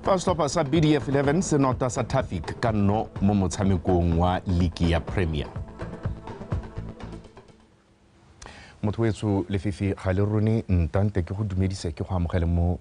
Fa setlhopha sa BDF 11 se nota sa Tafic ka 0 mo motshamekong wa liki ya Premier. Motho wetso lefifi ga le rone ntante ke go dumedise ke go amogele mo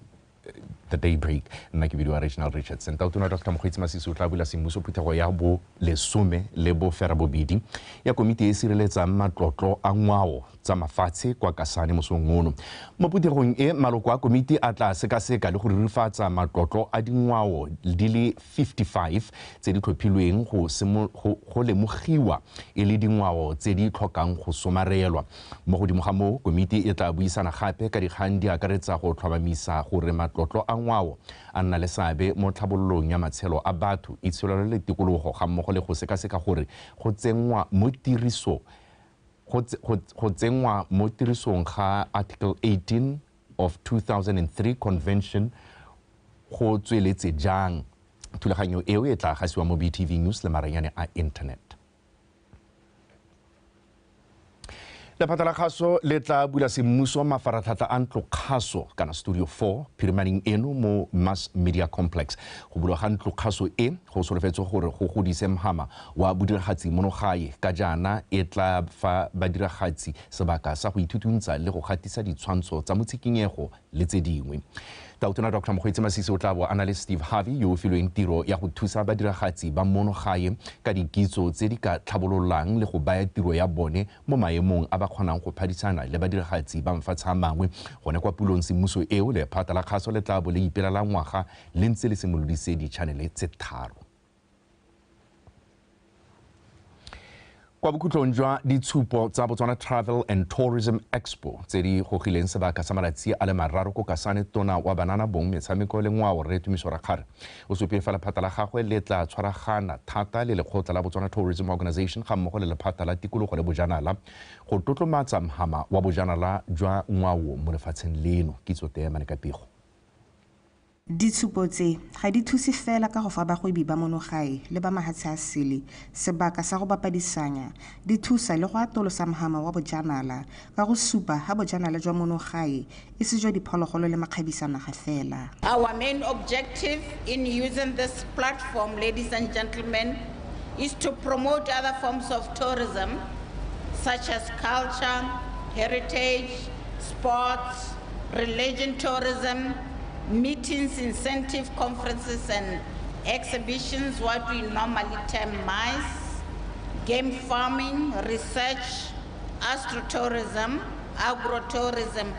The Daybreak. Nna ke bidiwa Reginald Richardson. Tautona Dr. Mokgweetsi Masisi o tla bula semmuso phuthego ya bo 12 ya komiti e e sireletsang matlotlo a ngwao tsa mafatshe kwa Kasane mosong ono. Mo phuthegong e, maloko a komiti a tla sekaseka le go rurifatsa matlotlo a dingwao di le 55 tse di tlhophilweng go lemogiwa e le dingwao tse di tlhokang go somarelwa. Mo godimo ga moo, komiti e tla buisana gape ka dikgang di akaretsa go tlhomamisa gore matlotlo a ngwao a nna le seabe mo tlhabololong ya matshelo a batho, itsholelo le tikologo, ga mmogo le go sekaseka gore go tsenngwa mo tiriso go tsenngwa mo tirisong ga Article 18 of 2003 Convention go tsweletse jang. Thulaganyo eo e tla gasiwa mo BTV News le maranyane a internet. Lephata la kgaso le tla bula semmuso mafaratlhatlha a ntlo kgaso kana Studio 4 phirimaneng eno mo Mass Media Complex. Go bulwa ga ntlo kgaso e go solofetse gore go godise mhama wa bodiragatsi mono gae, ka jaana e tla fa badiragatsi sebaka sa go ithutuntsa le go gatisa ditshwantsho tsa motshikinyego le tse dingwe. Tautona Dr. Mokgweetsi Masisi o tla bo a na le Steve Harvey yo o filweng tiro ya go thusa badiragatsi ba mono gae ka dikitso tse di ka tlhabololang le go baya tiro ya bone mo maemong a ba kgonang go phadisana le badiragatsi ba mafatshe a mangwe. Gone kwa pulong semmuso eo, lephata la kgaso le tla bo le ipelela ngwaga le ntse le simolodise di-channel tse 3. Kwa bokhutlong jwa ditshupo tsa Botswana Travel and Tourism Expo tse di gogileng sebaka sa malatsi a le 3 ko Kasane, tona wa banana bong metshameko le ngwao Rre Tumiso Rakgare o supile fa lephata la gagwe le tla tshwaragana thata le lekgotla la Botswana Tourism Organization ga mmogo le lephata la tikologo le bojanala go tlotlomatsa mhama wa bojanala jwa ngwao mo lefatsheng leno. Kitso Teemane ka pego. Ditshupo tse ga di thuse fela ka go fa bagwebi ba mono gae le ba mahatshe a sele sebaka sa go bapadisanya, di thusa le go atolosa mhama wa bojanala ka go supa ha bojanala jwa mono gae e se jwa diphologolo le makgabisanaga fela. Our main objective in using this platform, ladies and gentlemen, is to promote other forms of tourism such as culture, heritage, sports, religion tourism, meetings, incentive conferences and exhibitions, what we normally term MICE, game farming, research, astrotourism, agrotourism,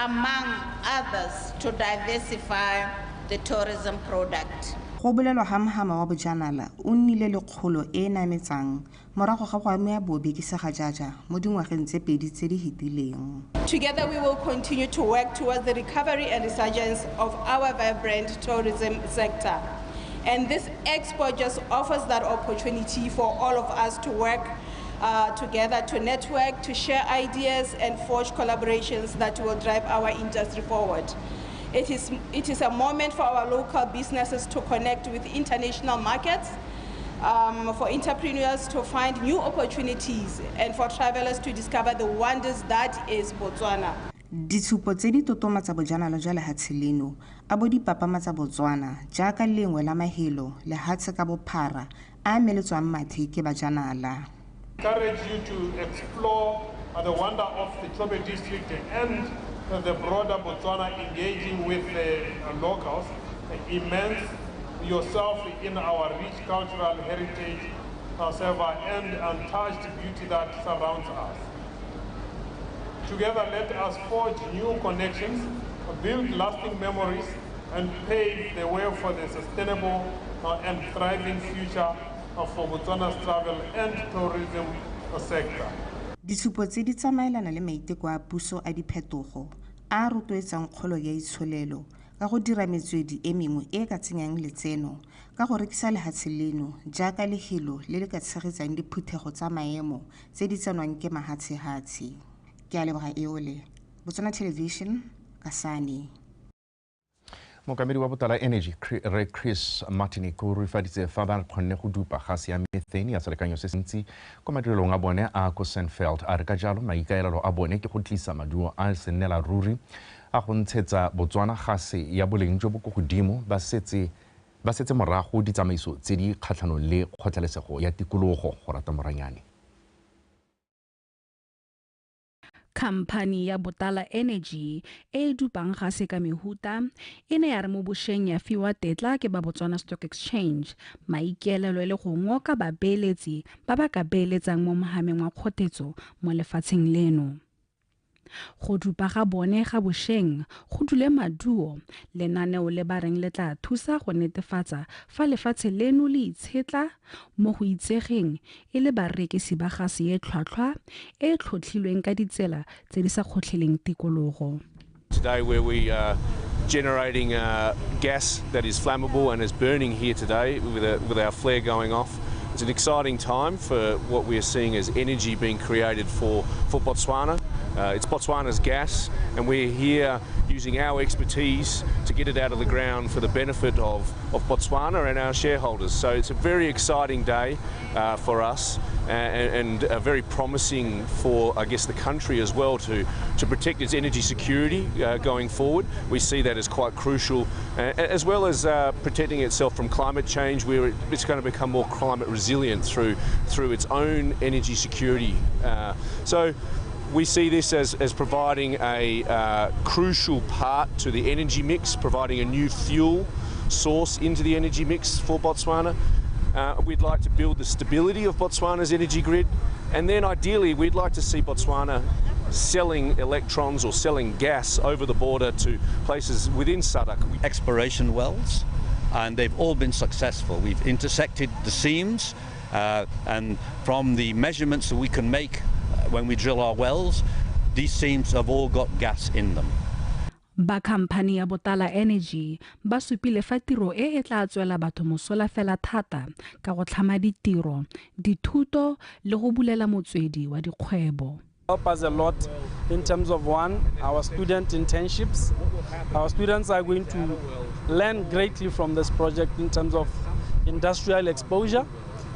among others, to diversify the tourism product. Go bolelwa ga mhama wa bojanala o nnile le kgolo e e nametsang morago ga go amea bobe ke segajaja mo dingwageng tse 2 tse di fetileng. Together we will continue to work towards the recovery and resurgence of our vibrant tourism sector. And this expo just offers that opportunity for all of us to work together, to network, to share ideas and forge collaborations that will drive our industry forward. It is a moment for our local businesses to connect with international markets, for entrepreneurs to find new opportunities, and for travelers to discover the wonders that is Botswana. Ditshupo tse di totomatsa bojanala jwa lehatshe leno a bo di papamatsa Botswana jaaka lengwe la mahelo lehatshe ka bophara a meletswang mathe ke bajanala. Encourage you to explore the wonder of the Chobe district and the broader Botswana, engaging with the locals, immerse yourself in our rich cultural heritage, and untouched beauty that surrounds us. Together, let us forge new connections, build lasting memories, and pave the way for the sustainable and thriving future for Botswana's travel and tourism sector. Ditshupo tse di tsamaelana le maiteko a puso a diphetogo a rotloetsang kgolo ya itsholelo ka go dira metswedi e mengwe e ka tsenyang letseno ka go rekisa lehatshe leno jaaka lehelo le le ka tshegetsang diphuthego tsa maemo tse di tsenwang ke mahatshehatshe. Ke a leboga Eole, Botswana Television, Kasane. Mookamedi wa Botala Energy Rre Chris Martinick o rurifaditse fa ba kgonne go dupa gase ya methane ya selekanyo se sentsi kwa madirelong a bone a ko Sandveld. A re ka jalo maikaelelo a bone ke go tlisa maduo a sennela ruri a go ntshetsa Botswana gase ya boleng jo bo ko godimo ba setse ba setse morago ditsamaiso tse di kgatlhanong le kgotlelesego ya tikologo. Go rata Moranyane. Khamphani ya Botala Energy e e dupang gase ka mehuta e ne ya re mo bošweng ya fiwa tetla ke ba Botswana Stock Exchange, maikaelelo e le go ngoka babeeletsi ba ba ka beeletsang mo mohameng wa kgotetso mo lefatsheng leno. Go dupa ga bone ga bošweng go dule maduo, lenaneo le ba reng le tla thusa go netefatsa fa lefatshe leno le itshetla mo go itsegeng e le barekisi ba gase e tlhwatlhwa e tlhotlhilweng ka ditsela tse di sa kgotlheleng tikologo. Today where we are generating gas that is flammable and is burning here today with our flare going off. It's an exciting time for what we are seeing as energy being created for Botswana. It's Botswana's gas, and we're here using our expertise to get it out of the ground for the benefit of Botswana and our shareholders. So it's a very exciting day for us and very promising for, I guess, the country as well to protect its energy security going forward. We see that as quite crucial, as well as protecting itself from climate change, where it's going to become more climate resilient through its own energy security. So we see this as providing a crucial part to the energy mix, providing a new fuel source into the energy mix for Botswana. We'd like to build the stability of Botswana's energy grid, and then ideally we'd like to see Botswana selling electrons or selling gas over the border to places within SADC. Exploration wells, and they've all been successful. We've intersected the seams, and from the measurements that we can make when we drill our wells, these seams have all got gas in them. Ba khamphani ya Botala Energy ba supile fa tiro e e tla tswela batho mosola fela thata ka go tlhama ditiro, dithuto le go bulela motswedi wa dikgwebo. Help us a lot in terms of, one, our student internships. Our students are going to learn greatly from this project in terms of industrial exposure,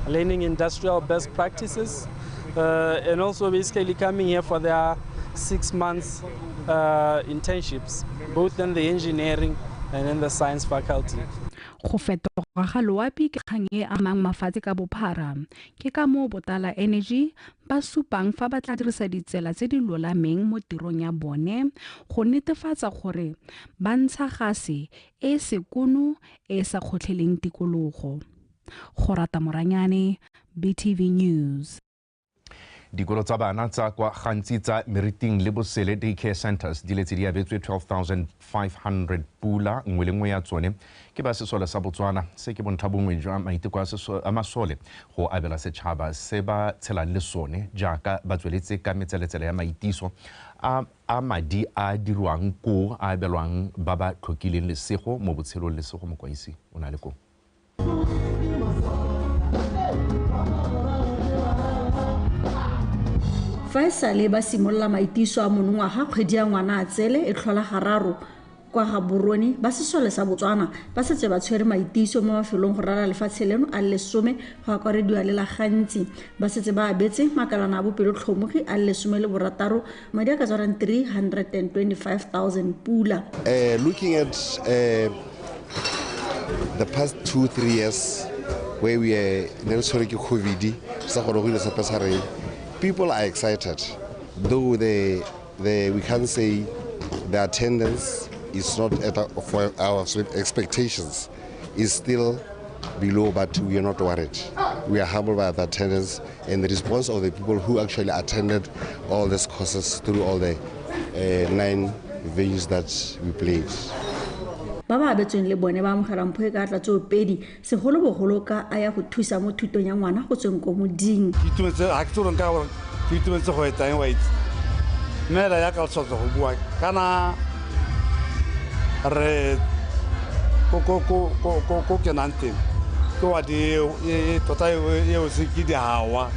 learning industrial best practices, and also basically coming here for their 6 months internships, both in the engineering and in the science faculty. Go fetoga ga loapi ke kgang e amang mafatshe ka bophara. Ke ka moo Botala Energy ba supang fa ba tla dirisa ditsela tse di lolameng mo tirong ya bone go netefatsa gore ba ntsha gase e sekono e sa kgotlheleng tikologo. Go rata Moranyane, BTV News. Dikolo tsa bana tsa kwa gantsi tsa Meriting le Bosele daycare centers di letse di abetswe 12,500 pula nngwe le nngwe ya tsone ke ba sesole sa Botswana. Se ke bontlha bongwe jwa maiteko a masole go abela setšhaba se ba tshelang le sone jaaka ba tsweletse ka metseletsele ya maitiso a madi a dirwang ko a abelwang ba ba tlhokileng lesego mo botshelong. Lesego Mokwaisi o na le ko. Fa e sale ba simolola maitiso a monongwaga kgwedi ya ngwana a tsele e tlhola gararo kwa Gaborone, ba sesole sa Botswana ba setse ba tshwere maitiso mo mafelong go rala lefatshe leno a le 10 go akarediwa le la gantsi. Ba setse ba abetse makalana a bopelotlhomogi a le 16 madi a ka tshwarang 325,000 pula. Looking at the past 2-3 years where we are ne re tshwere ke COVID, sa gore go ile sepe sa re people are excited, though we can't say the attendance is not at our expectations, is still below, but we are not worried. We are humbled by the attendance and the response of the people who actually attended all these courses through all the 9 venues that we played. Ba ba abetsweng le bone ba amogela mpho e ka tla tseo pedi segolobogolo ka a ya go thusa mo thutong ya ngwana go tsweng ko moding. Ke itumetse ga ke tsore nka gore ke itumetse go etang wa itse mme ela ya ka tshwatsa go bua kana re ko kenang teng ke wa di e tota eo se ke dihawa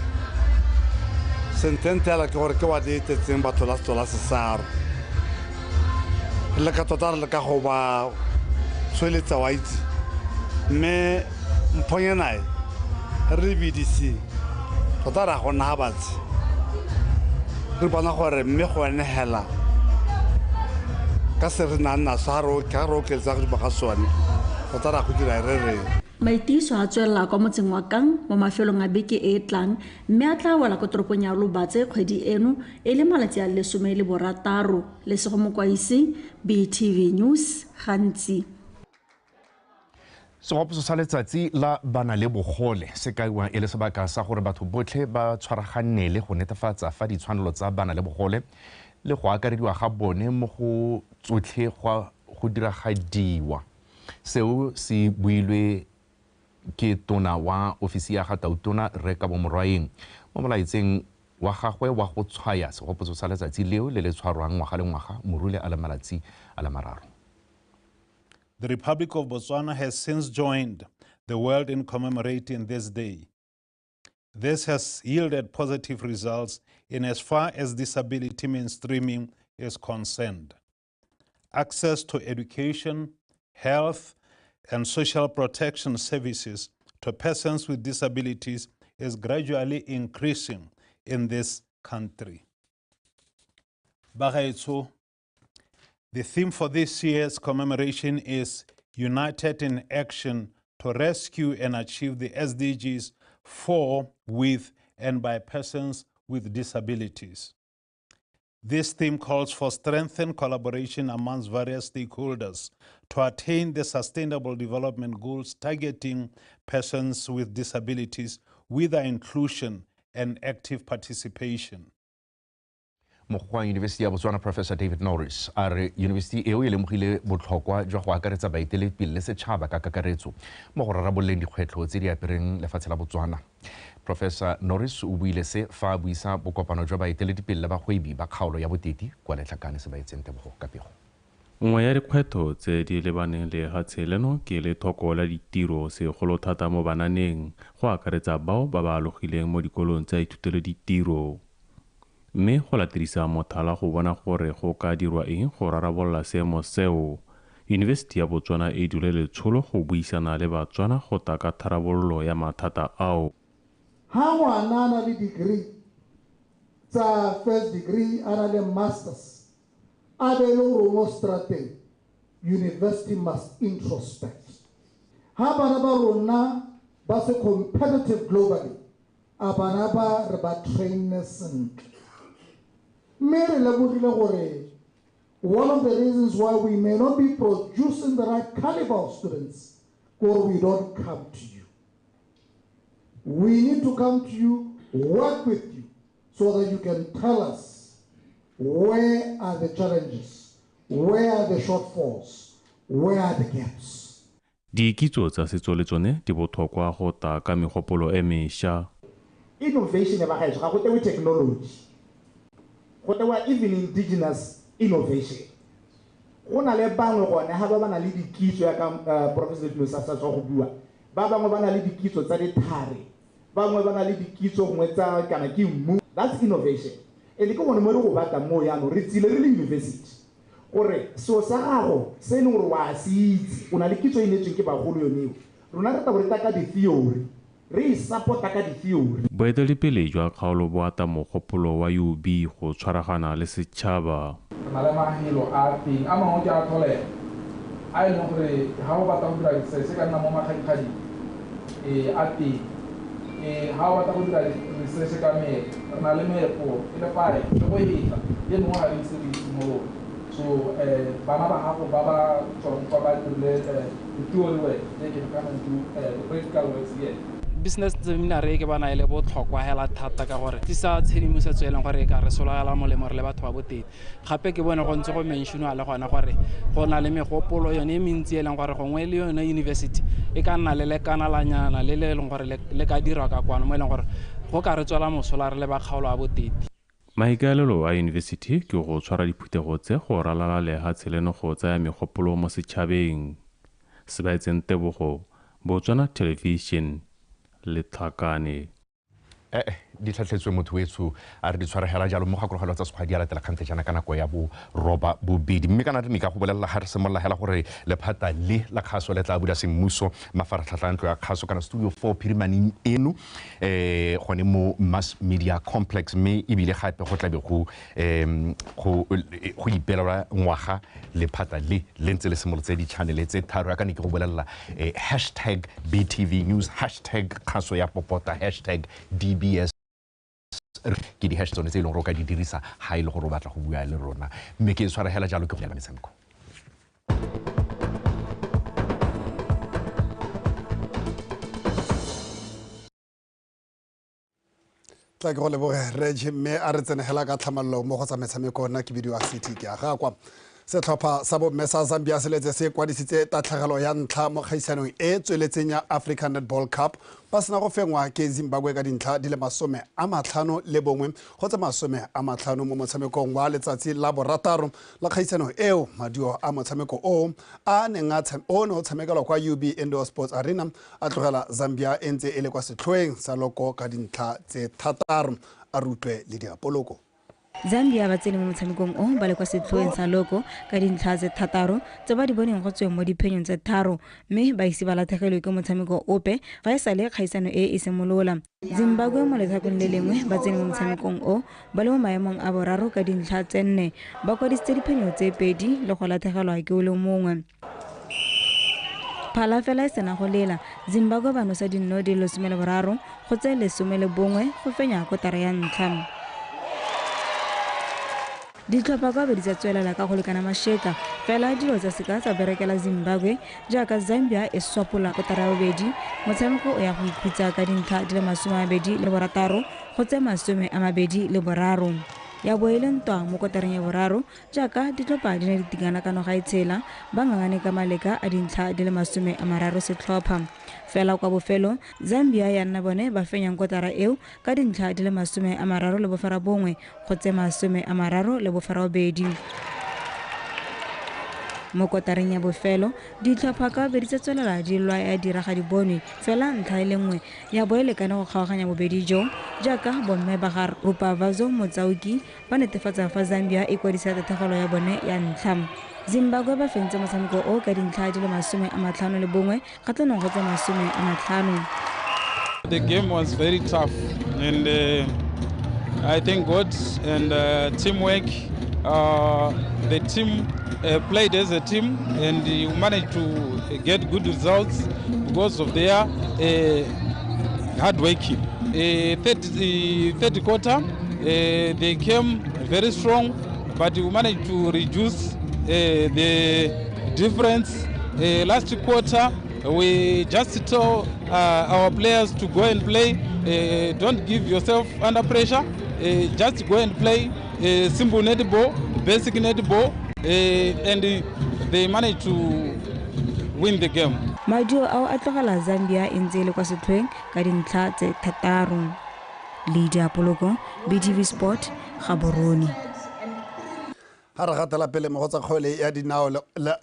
sententela ke gore ke wa di tletseng batho la setso la Sesaro le ka tota re le ka go ba tsweletsa wa itse mme mphonyana e re BDC tota ra go nna batse re bona gore mme go hela ka se re nang naso ga re okeletsa go ga sone Tota ra go dira re reng. Maitiso a tswelela kwa motseng wa Kang mo mafelong a beke e e tlang mme a tla wela ko toropong ya Lobatse kgwedi eno e le malatsi a 16. Lesego Mokwaisi, BTV News, Gantsi. Segopotso sa letsatsi la bana le bogole se kaiwa e le sebaka sa gore batho botlhe ba tshwaraganele go netefatsa fa ditshwanelo tsa bana le bogole le go akarediwa ga bone mo go tsotlhe go diragadiwa. Seo se builwe ke tona wa ofisi ya ga Tautona Rre Kabo Morwaeng mo molaetseng wa gagwe wa go tshwaya segopotso sa letsatsi leo le le tshwarwang ngwaga le ngwaga morule a le malatsi a le mararo. The Republic of Botswana has since joined the world in commemorating this day. This has yielded positive results in as far as disability mainstreaming is concerned. Access to education, health, and social protection services to persons with disabilities is gradually increasing in this country. Bagaetsho, the theme for this year's commemoration is United in Action to Rescue and Achieve the SDGs for, with, and by persons with disabilities. This theme calls for strengthened collaboration amongst various stakeholders to attain the Sustainable Development Goals targeting persons with disabilities with their inclusion and active participation. Mogokgo wa Yunibesithi ya Botswana Professor David Norris a re yunibesithi eo e lemogile botlhokwa jwa go akaretsa baeteledipele le setšhaba ka kakaretso mo go rarabololeng dikgwetlho tse di apereng lefatshe la Botswana. Professor Norris o buile se fa a buisa bokopano jwa baeteledipele le bagwebi ba kgaolo ya Boteti kwa Letlhakane. Sebaetseng Tebogo ka pego. Nngwe ya dikgwetlho tse di lebaneng le lefatshe leno ke lethoko la ditiro, segolo thata mo bananeng, go akaretsa bao ba ba alogileng mo dikolong tsa ithutelo ditiro. Mme go latedisa mothala go bona gore go ka dirwa eng go rarabolola seemo seo, Yunibesithi ya Botswana e dule letsholo go buisana le Batswana go taka tharabololo ya mathata ao. Ha ngwana a na le degree tsa first degree, a na le masters, a be le gore mo strateng, university must introspect. Ha bana ba rona ba se competitive globally, a bana ba re ba train sentle. Mme re lemogile gore one of the reasons why we may not be producing the right caliber of students, or we don't come to you. We need to come to you, work with you, so that you can tell us where are the challenges, where are the shortfalls, where are the gaps. Dikitso tsa setso le tsone di botlhokwa go taka megopolo e mešwa. Innovation ya bagaetsho ga go tewe technology, go tewa even indigenous innovation. Go na le bangwe gone ga ba ba na le dikitso ya ka Professor Letlosa sa tswa go bua, ba bangwe ba na le dikitso tsa dithare, bangwe ba na le dikitso gongwe tsa kana ke mmu. That's innovation. And ke gone mo re go batlang mo jaanong, re tsile re le university gore seo sa gago se e leng gore wa se itse, o na le kitso e neetsweng ke bagolo yone eo, rona re tla bo re tla ka di-theory, re e support-a ka di-theory. Boeteledipele jwa kgaolo bo ata mogopolo wa UB go tshwaragana le setšhaba. Re na le mafelo a teng a mangwe ke a tlholego a e leng gore ga o batla go dira research ka nna mo makgadikgading a teng. Ga o batla go dira research ka meepo, re na le meepo e le five le go feta e mengwe ga re ise re simolole. So bana ba gago ba ba tswang kwa ba dirile the theory work, they can come and do the practical works here. Business seminar e ke bona e le botlhokwa hela thata ka gore tlisa tshedimosetso e leng gore e ka re sologela molemo re le batho ba Boteti. Gape ke bone go ntse go mentionwa le gona gore go na le megopolo yone e mentsi e leng gore gongwe le yone university e ka nna le lekanalanyana le le leng gore le ka dirwa ka kwano mo e leng gore go ka re tswela mosola re le ba kgaolo ya Boteti. Maikaelelo a yunibesithi ke go tshwara diphuthego tse go ralala lehatshe leno go tsaya megopolo mo setšhabeng. Sebaetseng Tebogo, Botswana Television, Letlhakane. Di tlhatlhetswe motho wetsho a re di tshwaregela jalo mo gakologelo tsa sekgwa di a latela kgante jaana ka nako ya bo roba bobedi. Mme kana re ne ka go bolelela ga re simolola hela gore lephata le la kgaso le tla bula semmuso mafaratlhatlha a ntlo ya kgaso kana studio 4 phirimaneng eno gone mo Mass Media Complex, mme ebile gape go tlabe go ipelelwa ngwaga lephata le le ntse le simolotse di-channel tse tharo ya ka ne ke go bolelela hashtag BTV News, hashtag kgaso ya popota, hashtag DBS ke di-hash tsone tse e leng gore o ka di dirisa ga e le gore o batla go bua le rona. Mme ke tshwara hela jalo ke go lela metshameko. Tla ke go leboge Reg, mme a re tsenegela ka tlhamallo mo go tsa metshameko. Nna ke bidiwa City ke a ga kwa. Setlhopha sa bomme sa Zambia se letse se kwadisitse tatlhegelo ya ntlha mo kgaisanong e tsweletseng ya African Netball Cup ba sena go fengwa ke Zimbabwe ka dintlha di le 51 go tse 50 mo motshamekong wa letsatsi la borataro la kgaisano eo. Maduo a motshameko o a neng o ne o tshamekelwa kwa UB Indoor Sports Arena a tlogela Zambia e ntse e le kwa setlhoeng sa loko ka dintlha tse 6. A rutlwe le diapoloko. Zambia ba tsene mo motshamekong o ba le kwa setlhoeng sa loko ka dintlha tse 6 tse ba di boneng go tsweng mo diphenyong tse 3, mme ba ise ba latlhegelwe ke motshameko ope fa e sale kgaisano e e simolola. Zimbabwe mo letlhakong le lengwe ba tsene mo motshamekong o ba le mo maemong a boraro ka dintlha tse 4, ba kwadisitse diphenyo tse 2 le go latlhegelwa ke o le mongwe. Phala fela e sena go lela, Zimbabwe ba nosa dinno di le 13 go tse 11 go fenya kotara ya ntlha. Ditlhopha ka bobedi tsa tswelela ka go lekana mašetla, fela dilo tsa seka tsa berekela Zimbabwe jaaka Zambia e swapola kotara ya bobedi. Motshameko o ya go ikhutsa ka dintlha di le 26 go tse 23. Ya bo e le ntwa mo kotareng ya boraro jaaka ditlhopha di ne di tingana ka noga e tshela, ba ngangane ka maleka a dintlha di le 30 setlhopha. Fela kwa bofelong Zambia ya nna bone ba fenyang kotara eo ka dintlha di le 39 go tse 38. Mo kotareng ya bofelo ditlhopha ka bobedi tsa tswelela di lwa ya diraga di bonwe, fela ntlha e le nngwe ya bo e lekane go kgaoganya bobedi jo jaaka bomme ba ga Rupavazo Motsauki ba netefatsa fa Zambia e kwadisa tatlhegelo ya bone ya ntlha. Zimbabwe ba fentse motshameko o ka dintlha di le 51 kgatlhanong go tse 50. The game was very tough and I thank God and teamwork. The team played as a team and you managed to get good results because of their hard working. Third quarter, they came very strong, but we managed to reduce the difference. Last quarter, we just told our players to go and play. Don't give yourself under pressure. Just go and play simple netball, basic netball, and they managed to win the game. Maduo ao a tlogela Zambia e ntse e le kwa setlhoeng ka dintlha tse 6. Lydia Poloko, BTV Sport, Gaborone. Ha re gatela pele mo go tsa kgwele ya dinao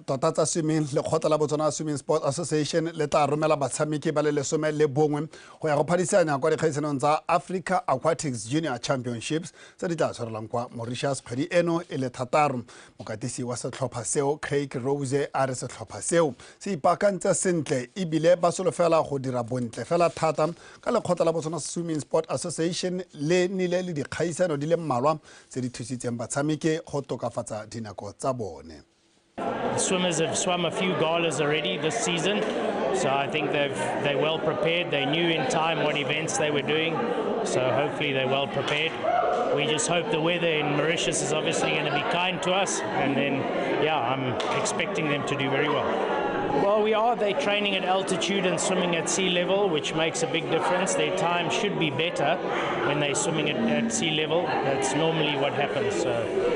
tota tsa swimming, lekgotla la Botswana Swimming Sport Association le tla romela batshameki ba le 11 go ya go phadisanya kwa dikgaisanong tsa Africa Aquatics Junior Championships tse di tla tshwarelang kwa Mauritius kgwedi eno e le 6. Mokatisi wa setlhopha seo Craig Rose a re setlhopha seo se ipaakantse sentle ebile ba solofela go dira bontle fela thata ka lekgotla la Botswana Swimming Sport Association le nnile le dikgaisano di le mmalwa tse di thusitseng batshameki go tokafatsa dinako tsa bone. The swimmers have swum a few galas already this season, so I think they're well prepared. They knew in time what events they were doing, so hopefully they're well prepared. We just hope the weather in Mauritius is obviously going to be kind to us, and then, yeah, I'm expecting them to do very well. Well, they're training at altitude and swimming at sea level, which makes a big difference. Their time should be better when they're swimming at sea level. That's normally what happens, so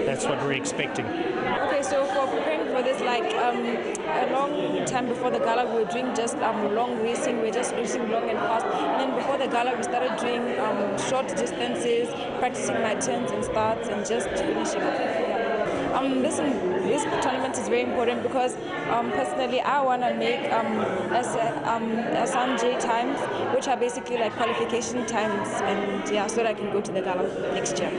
that's what we're expecting. Okay, so for preparing for this, like a long time before the gala, we were doing just long racing. We were just racing long and fast. And then before the gala, we started doing short distances, practicing my turns and starts, and just finishing. Yeah. This tournament is very important because personally I want to make SMJ times, which are basically like qualification times, and yeah, so that I can go to the gala next year.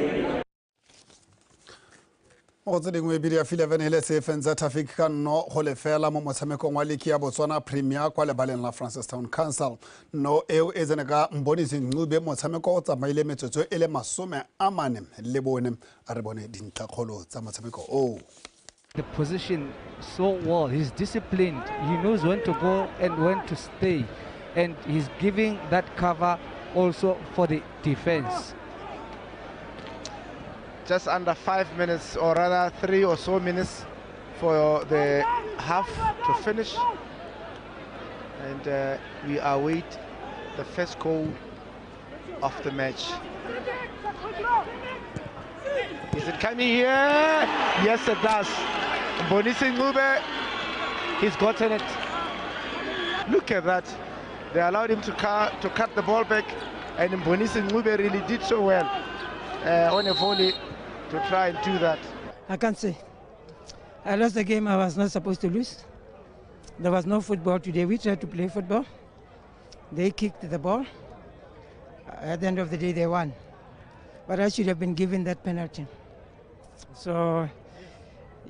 Mo tse dingwe ebile ya 11 hele se fentse Tafic ka 0-0 mo motshamekong wa liki ya Botswana Premier kwa lebaleng la Francistown Council. No eo e tsene ka Mbonisi Ncube, motshameko o tsamaile metsotso e le 44, a re bone dintlhakgolo tsa motshameko oo. The position so well, he's disciplined, he knows when to go and when to stay, and he's giving that cover also for the defense. Just under 5 minutes, or rather 3 or so minutes for the half to finish, and we await the first goal of the match. Is it coming here? Yes, it does. Mbonisi Ncube, he's gotten it. Look at that. They allowed him to cut the ball back, and Mbonisi Ncube really did so well on a volley to try and do that. I can't say. I lost the game I was not supposed to lose. There was no football today. We tried to play football. They kicked the ball. At the end of the day, they won. But I should have been given that penalty. So,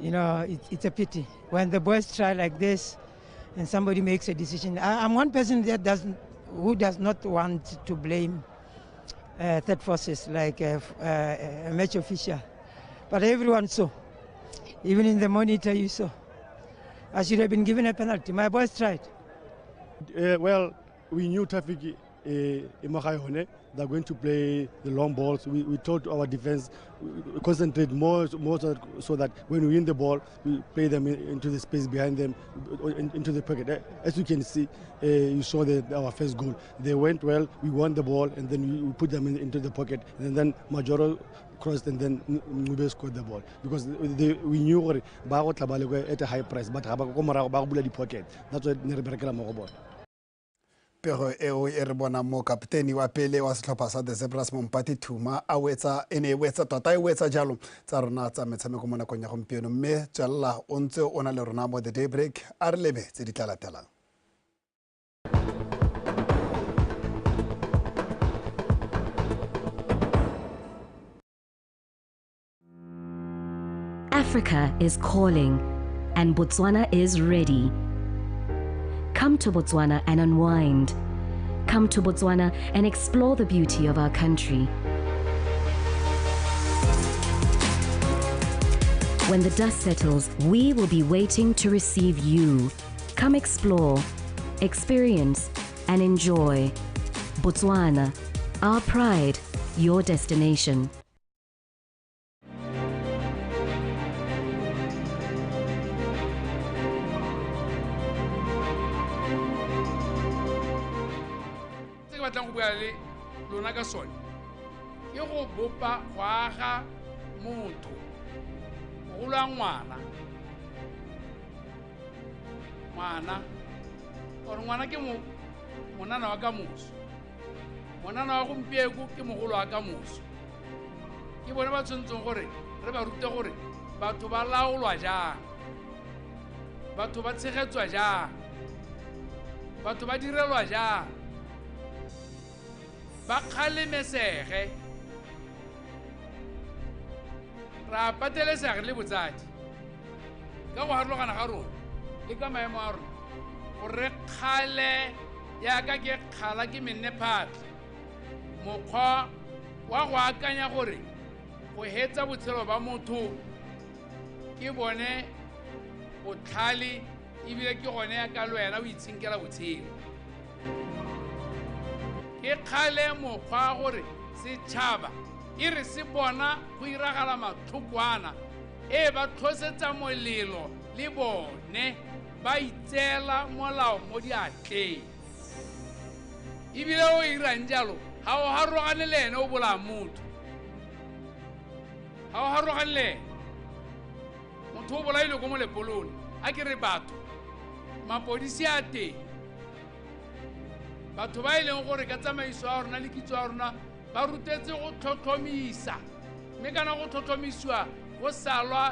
you know, it's a pity. When the boys try like this and somebody makes a decision. I'm one person that who does not want to blame third forces like a match official. But everyone saw. Even in the monitor you saw. I should have been given a penalty. My boys tried. Well, we knew Tafic they're going to play the long balls. We told our defense, concentrate more so that when we win the ball, we play them into the space behind them, into the pocket. As you can see, you saw our first goal. They went well, we won the ball, and then we put them into the pocket. And then Majoro crossed, and then Ncube scored the ball. Because we knew at a high price, but the pocket. That's why we Pego eo e re bona mo kapteni wa pele wa setlhopha sa The Zebras Mompati Thuma a wetsa e ne e wetsa tota e wetsa jalo tsa rona tsa metshameko mo nakong ya gompieno, mme tswelela o ntse o na le rona mo The Daybreak, a re lebe tse di tla latelang. Africa is calling and Botswana is ready. Come to Botswana and unwind. Come to Botswana and explore the beauty of our country. When the dust settles, we will be waiting to receive you. Come explore, experience, and enjoy. Botswana, our pride, your destination. Lona ka sone ke go bopa go aga motho mogolo wa ngwana ngwana gore ngwana ke monana wa ka moso, monana wa gompieko ke mogolo wa ka moso. Ke bone ba tshwanetseng gore re ba rute gore batho ba laolwa jang, batho ba tshegetswa jang, batho ba direlwa jang, ba kgalemesege, ra patelesega le botsadi ka go harologana ga rona le ka maemo a rona gore re kgale yaka ke kgala ke menne phatlha mokgwa wa go akanya gore go hetsa botshelo ba motho ke bone botlhale ebile ke gone yaka le wena o itshenkela botshelo. Ke kgale mokgwa gore setšhaba e re se bona go iragala matlhokwana e ba tlhosetsa molelo le bone ba itseela molao mo diatleng, ebile o irang jalo ga o harogane le ene o bolaya motho, ga o harogane le ene motho o bolailwe ko molepolone. A ke re batho mapodisi a teng, batho ba e leng gore ka tsamaiso ya rona le kitso ya rona ba rutetse go tlhotlhomisa, mme kana go tlhotlhomisiwa go salwa